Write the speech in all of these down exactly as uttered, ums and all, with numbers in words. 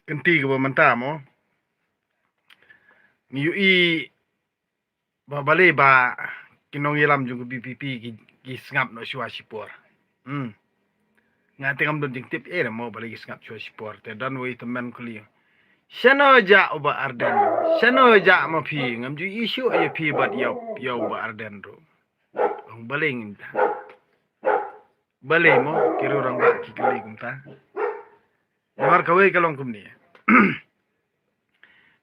kynti kaba mynta mo. Ngi ïohi ba balei ba ki nongïalam jong ka VPP ki, ki sngap noh shuwa shipor. Hmm. Nga te ngam don jingtip eh mo balei ki sngap shuwa shipor. Te don wei tymmen kuli. Shano ja u Bah Ardent? Shano ja ma phi? Ngam ju issue ïa phi bad ïa, ïa u Bah Ardent ruh. Ong balei ngin ta. Balei mo ki ruh rangbah ki kylli kumta. Namar kawei ka long kumne.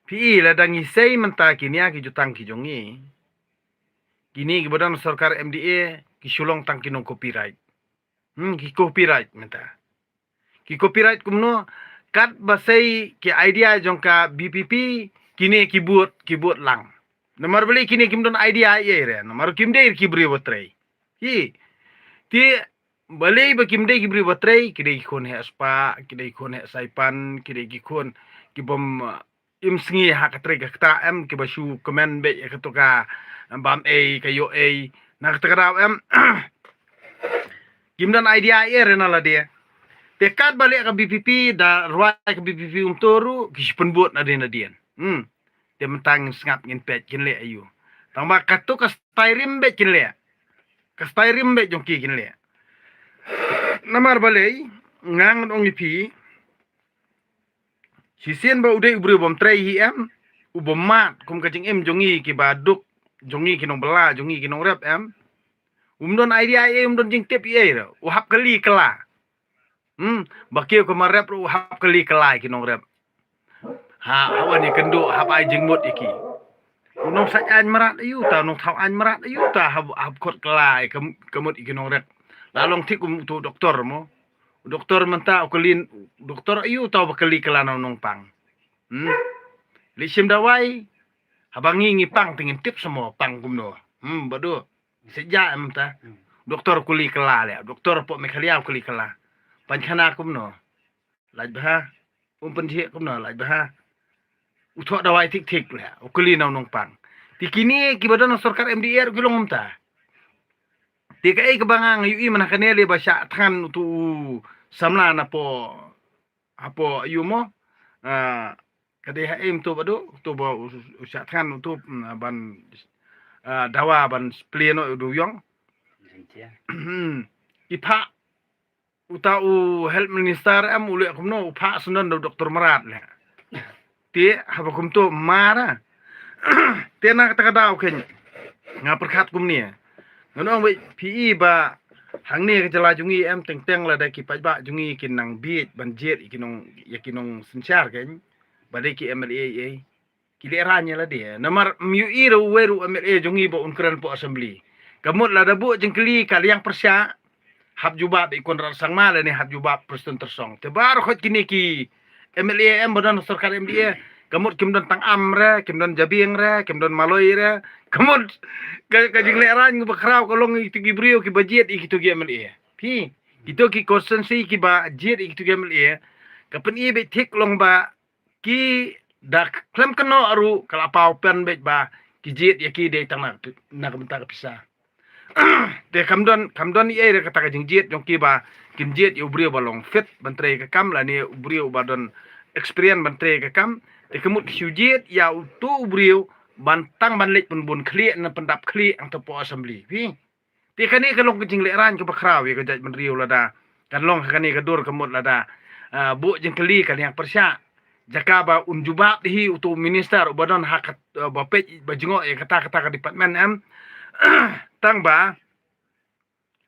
Phi i lada ngi sei mynta kine ki jutang ki jong ngi. Kine kiba don sorkar MDA ki shu long tang ki nong copyright. Hmm, ki copyright mynta. Ki copyright kumno, katba sei ki idea jong ka VPP, kine ki bud, ki bud lang. Namar balei kine kim don idea ei ei re, namar kim dei ki briew ba trei. Hi. Te balei ba kim dei ki briew ba trei, ki dei ki khun heh spah, ki dei ki khun heh saipan, ki dei ki khun kibym, uh, im sngi ha ka trei ka ktah em, kiba shu kmen beit ïa kato ka bam ei, ka ïoh ei. Na kata ka daw em, kim don idea ei ei re na lade. Te katba leh ka VPP, da rwai ka VPP um to ruh, ki shu pynbud nadien nadien. Hmm. Te mynta ngin sngap ngin peit kin leh aïu. Tangba kato ka style rim beit kin leh. Ka style rim beit jong ki kin leh. Namar balei, nga ngan ong ïa phi. Shisien ba u dei u briew bym trei hi em, u bym mad kum ka jingim jong ngi kiba duk, jong ngi ki nongbylla, jong ngi ki nongrep em. Um don idea ei ei, um don jingtip ei ei re. U hap kylli kylla. Hmm, ba kiew ka marep ruh u hap kylli kylla ïa ki nongrep. Ha, ha wan ïakynduh, hap ai jingmut ïa ki. U nongshait aiñ mrad aïu ta, u nongthaw aiñ mrad aïu ta, hap, hap khot kylla ïa ka, ka mut ïa ki nongrep. La long thik kum uto u doktor mo. U doktor mynta u kylli, doktor aïu ta uba kylli kylla na u nongpang. Hmm. Leit shim dawai. Haba ngi ngi pang te ngin tip sa mo pang kumno. Hmm, Bah Duh. Sha ja em ta. Hmm. Doktor kylli kylla leh. Doktor hapoh Meghalaya u kylli kylla. Paikhana kumno. Lait bha. Um pynjhieh kumno, lait bha. U thoh dawai thik thik leh. U kylli na u nongpang. Te kine kiba don ha sorkar MDA ruh ki long kumta. Te kaei kaba nga ïohi mynta kane lei ba shah thngan uto u samla napoh, hapoh aïu mo. Ah, ka dei ha ei mo uto Bah Duh, uto ba u, u shah thngan uto, mm, ban, ah, dawa ban plie noh u dewïong. I phah uta u health minister em u leh kumno, u phah syndon da u doktor mrad leh. Te haba kumto mara. Te na kata ka daw kein nga pyrkhat kumne. Ngan ong beit phi i ba hangne ka jylla jong ngi em, teng teng lada ki paidbah jong ngi kin nang bieit ban jied ïa ki nong, ïa ki nongsynshar kein. Ba dei ki MLA ei ei. Ki lehraiñ ïa lade. Namar ym ïohi ruh uwei ruh MLA jong ngi ba un kren hapoh assembly. Ka mut lada buh jingkylli ka liang pyrshah, hap jubab i Conrad Sangma lane hap jubab Prestone Tynsong. Te baroh khoit kine ki MLA em ba don sorkar MDA, ka mut kim don tang am re, kim don jabieng re, kim don maloi re. Ka mut ka, ka jinglehraiñ kaba khraw ka long ïa kito ki briew kiba jied ïa kito ki MLA. Phi, kito ki constituency kiba jied ïa kito ki MLA, ka pyni beit thik long ba ki da khlem kynnoh ruh ka la paw pynbeit ba ki jied ïa ki dei tang na, na ka bynta ka pisa. Te kam don, kam don ei ei re kata ka jingjied jong ki ba kin jied ïa u briew ba long fit ban trei ka kam lane u briew ba don experience ban trei ka kam. Te ka mut ki shu jied ïa uto u briew ban tang ban leit pynbun khlieh ne pyndap khlieh hangto hapoh assembly. Phi. Te kane ka long ka jinglehraiñ kaba khraw ïa ka jaitbynriew lada kan long ha kane ka dur ka mut lada, ah, buh jingkylli ka liang pyrshah. Jaka ba un jubab hi uto u minister uba don ha ka, ah, ba peit ba jngoh ïa kata kata ka department em. Tang ba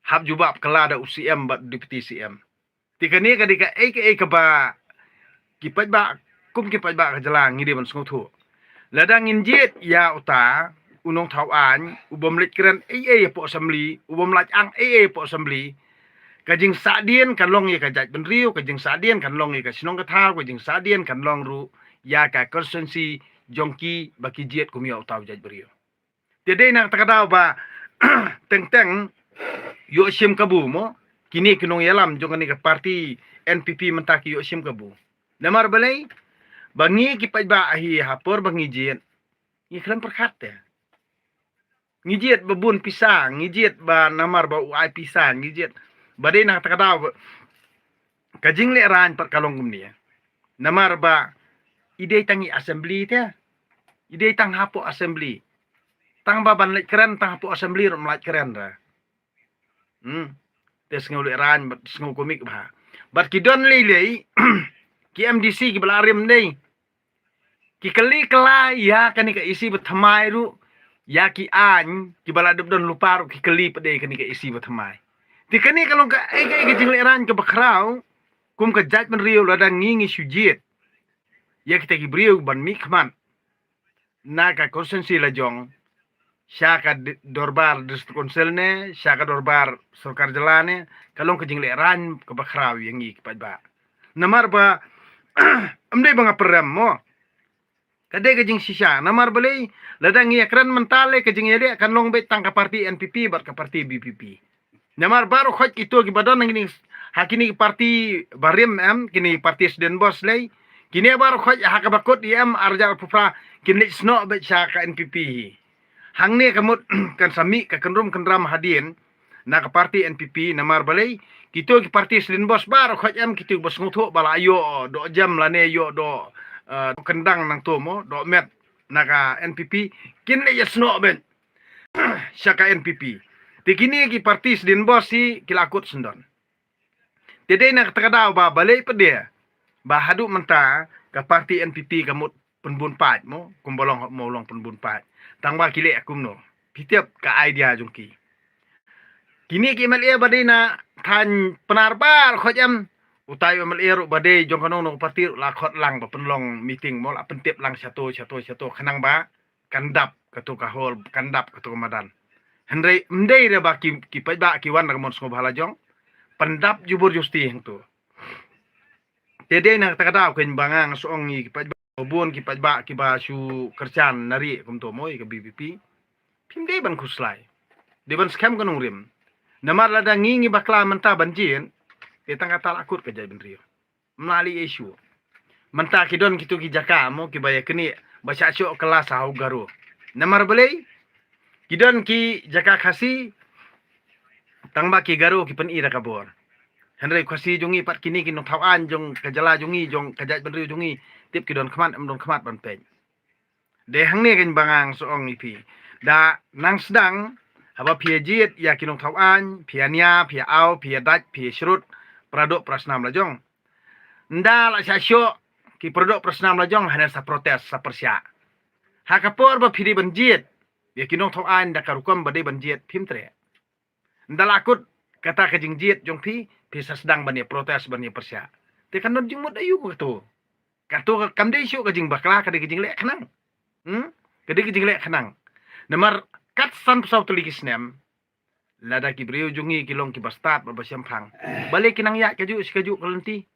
hap jubab kylla da u CM bad deputy CM. Te kane ka dei kaei kaei kaba ki paidbah, kum ki paidbah ka jylla ngi dei ban sngewthuh. Lada ngin jied ïa uta u nongthaw aiñ, u bym leit kren ei ei hapoh assembly, u bym lait ang ei ei hapoh assembly, ka jingsahdien kan long ïa ka jaitbynriew, ka jingsahdien kan long ïa ka shnong ka thaw, ka jingsahdien kan long ruh ïa ka constituency jong ki ba ki jied kum ïa uta u jaitbynriew. Te dei na kata ka daw ba teng teng ïoh shim kabu mo, kine ki nongïalam jong kane ka party NPP mynta ki ïoh shim kabu. Namar balei? Ba ngi ki paidbah hi ha por ba ngi jied, ngi khlem pyrkhat te. Ngi jied ba bun pisa, ngi jied ba namar ba u ai pisa, ngi jied. Ba dei na kata ka daw ba ka jinglehraiñ pat ka long kumne. Namar ba i dei tang i assembly te. I dei tang hapoh assembly. Tang ba ban leit kren tang hapoh assembly ruh ym lait kren ra. Hmm. Te sngew lehrain bad sngew kumik bha. Bad ki don lei lei ki M D C kiba la rim dei. Ki kylli kylla ïa kane ka E C ba thymmai ruh, ïa ki aiñ kiba la dep don lypa ruh ki kylli pat de kane ka E C ba thymmai. Te kane ka long kaei kaei ka jinglehrain kaba khraw kum ka jaitbynriew lada ngi ngi shu jied ïa kita ki briew ban mihkhmat na ka constituency lajong sha ka di-, dorbar District Council ne sha ka dorbar sorkar jylla ne, ka long ka jinglehrain kaba khraw ïa ngi ki paidbah. Namar ba ym dei ba nga pyrem mo. Ka dei ka jingshisha. Namar balei? Lada ngi ïakren mynta lei ka jingïaleh kan long beit tang ka parti N P P bad ka parti V P P. Namar baroh khoit kito kiba don ha kine, ha kine ki parti barim em, kine ki parti sdien bos lei. Kine baroh khoit ha kaba kut ïa em arhajar arphew phra kin leit snoh beit sha ka N P P hi. Hangne ka mut kan sa mih ka kynrum kynram hadien na ka parti N P P namar balei kito ki parti sdien bos baroh khoit em kito kiba sngewthuh ba la ïoh doh jem lane ïoh doh, eh, doh kyndang nangto mo, doh met na ka N P P kin leit ïa snoh beit sha ka N P P. Te kine ki parti sdien bos hi ki la kut syndon. Te dei na kata ka daw ba balei pat de ba haduh mynta ka parti N P P ka mut pynbun paid mo, kumba long mo long pynbun paid. Tang ba ki leh kumno? Phi tip ka idea jong ki. Kine ki M L A ba dei na thaiñ Pnar baroh khoit em. Utai u M L A ruh ba dei jong ka nongno parti ruh la khot lang ba pynlong meeting mo, la pyntip lang shato shato shato khnang ba kan dap kato ka hall, kan dap kato ka madan. Hynrei ym dei re ba ki, ki paidbah ki wan na ka mon sngewbha lajong. Pyndap jubur justi hangto. Te dei na kata ka daw keiñ ba nga nga shu ong ïa ki paidbah, bun ki paidbah kiba shu kyrshan na ri kumto mo ïa ka V P P. Phim dei ban khuslai. Dei ban skhem ka nongrim. Namar lada ngi ngi bakla mynta ban jied, te tang kata la kut ka jaitbynriew. Ym lah lei issue. Mynta ki don kito ki jaka mo kiba ïa kine ba shah shoh kylla sha u Garo. Namar balei? Ki don ki jaka Khasi tang ba ki Garo ki pyni da ka bor. Hynrei Khasi jong ngi pat kine ki nongthaw aiñ jong ka jylla jong ngi jong ka jaitbynriew jong ngi tip ki don khmat ym don khmat ban peit. Dei hangne keiñ ba nga nga shu ong ïa phi. Da nang sdang haba phi ïa jied ïa ki nongthaw aiñ, phi ïa nia, phi ïa aw, phi ïa dait, phi ïa shrut, para doh para snam lajong. Ynda la shah shoh ki para doh para snam lajong, hynrei sa protest, sa pyrshah. Ha ka por ba phi dei ban jied ïa ki nongthaw aiñ da ka rukom ba dei ban jied, phim treh. Ynda la kut kata ka jingjied jong phi, phi sa sdang ban ïa protest, ban ïa pyrshah. Te kan don jingmut aïu kato? Kato ka, kam dei shuh ka jingbakla, ka dei ka jingleh khnang. Hmm? Ka dei ka jingleh khnang. Namar kat san phew saw tylli ki snem, lada ki briew jong ngi ki long kiba stad bad ba shemphang, balei ki nang ïaid kajuh shi kajuh ka lynti?